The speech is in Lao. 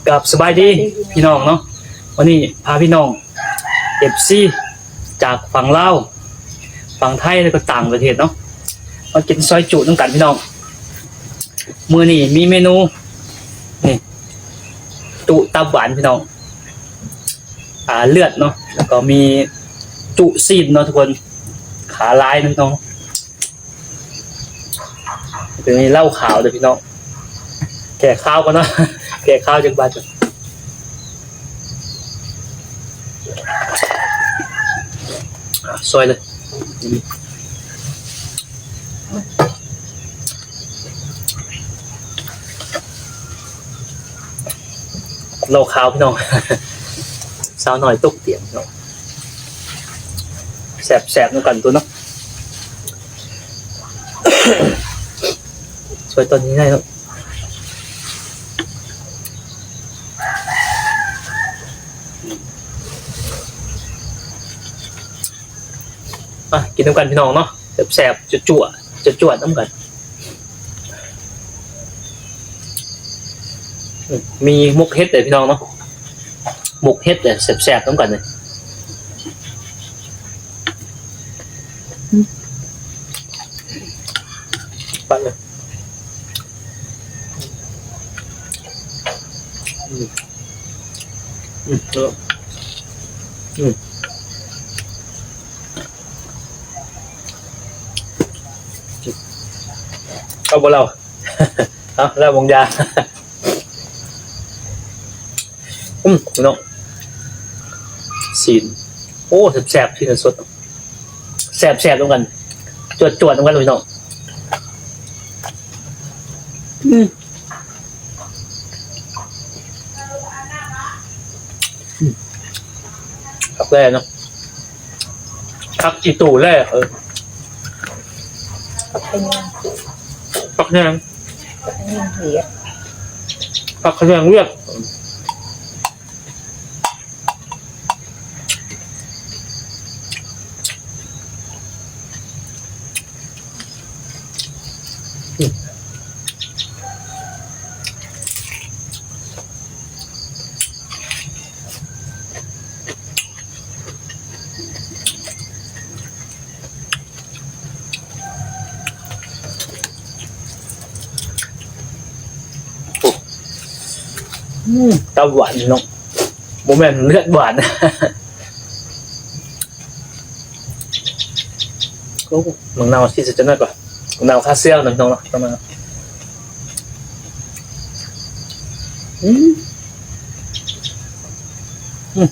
ກາບສະບາຍດີພີ່ນ້ອງເນາະ, ວັນນີ້ພາພີ່ນ້ອງ ເອັຟຊີ ຈາກຝັ່ງລາວ ຝັ່ງໄທ ແລ້ວກໍຕ່າງປະເທດເນາະ ມາກິນຊອຍຈຸນຳກັນພີ່ນ້ອງ. ມື້ນີ້ມີເມນູ ນີ້ ຈຸຕັບຫວານພີ່ນ້ອງ ອ່າ ເລືອດເນາະ ແລ້ວກໍມີຈຸຊີ້ນເນາະທຸກຄົນ ຂາລາຍເນາະພີ່ນ້ອງ. ເປັນເຫຼົ້າຂາວເດີ້ພີ່ນ້ອງ ແກ້ຄາວກ່ອນເນາະ ແກ້ຄາວຈັກບາດກ່ອນ ອ່າ ຊອຍເລີຍ. ເຫຼົ້າຂາວພີ່ນ້ອງ ສາວນ້ອຍຕົກຕຽງເນາະ ແຊບໆນຳກັນຕົວເນາະ ຊ່ວຍຕອນນີ້ໄດ້ເນາະ. ອ່ະ ກິນນຳກັນພີ່ນ້ອງເນາະ ແຊບໆ ຈົວໆ ຈົວໆນຳກັນ. ອືມ ມີໝົກເຫັດເດ້ພີ່ນ້ອງເນາະ ໝົກເຫັດເດ້ ແຊບໆນຳກັນເດ້. ອືມ ປັດເລີຍ. ອືມ ອືມ ເອີ ອືມ ເອົາບໍ່ລາວ ເອົາແລ້ວວາງຢາ. ອືມ ພີ່ນ້ອງ ຊີ້ນ ໂອ້ ແຊບໆ ຊີ້ນສົດ ແຊບໆນຳກັນ ຈວດໆນຳກັນພີ່ນ້ອງ. ອືມ ອືມ ຄັກແລ້ວເນາະ ຜັກອີ່ຕູ່ແລ້ວ ເອີ ຜັກຂະແຍງ ຜັກຂະແຍງ ຜັກຂະແຍງວຽດ ຜັກຂະແຍງວຽດ. ໂອ້ ອືມ ຕັບຫວານເນາະ ບໍ່ແມ່ນເລືອດຫວານ. ໂອ້ ໝາກນາວທີ່ສຸດຍອດກວ່າ ໝາກນາວຂ້າເຊື້ອນະພີ່ນ້ອງເນາະ ຕ້ອງມາ ອືມ ອືມ.